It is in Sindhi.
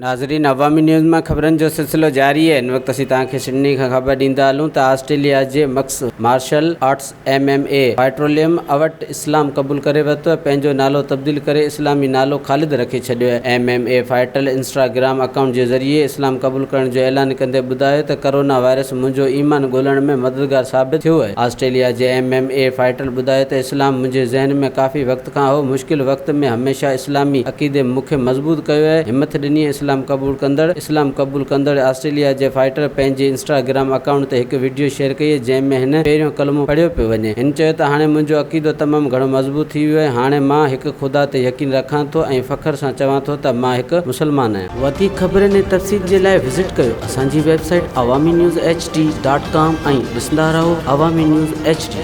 ناظرين عوامي نيوز مان خبرن جو سلسلو جاري آهي هن وقت اسين توهان کي سڊني کان خبر ڏيندا هلون ته آسٽريليا جي mix martial arts, M M A, fighter Liam Abbott اسلام قبول ڪري ورتو ۽ پنهنجو نالو تبديل ڪري اسلامي نالو خالد رکي ڇڏيو آهي. M M A fighter Instagram account جي ذريعي اسلام قبول ڪرڻ جو اعلان ڪندي ٻڌايو ته ڪرونا وائرس منهنجو ايمان ڳولڻ ۾ مددگار ثابت ٿيو آهي. آسٽريليا جي ايم ايم اي فائٽر ٻڌايو ته اسلام منهنجي ذهن ۾ ڪافي وقت کان هو، مشڪل وقت ۾ هميشه اسلامي عقيدي مون کي مضبوط ڪيو ۽ همٿ ڏني. اسلام قبول ڪندڙ اسلام قبول ڪندڙ آسٽريليا جي فائٽر پنهنجي انسٽاگرام اڪائونٽ تي هڪ وڊيو شيئر ڪئي جنهن ۾ هن پهريون ڪلمو پڙهيو پيو وڃي. هن چيو ته هاڻي منهنجو عقيدو تمام گهڻو مضبوط ٿي ويو آهي، هاڻي مان هڪ خدا تي يقين رکان ٿو ۽ فخر سان چوان ٿو ته مان هڪ مسلمان آهيان. وڌيڪ خبرن ۽ تفصيل جي لاء وزٽ ڪيو اسان جي website Awami news H D dot com ۽ ڏسندا رهو عوامي نيوز ايڇ ڊي.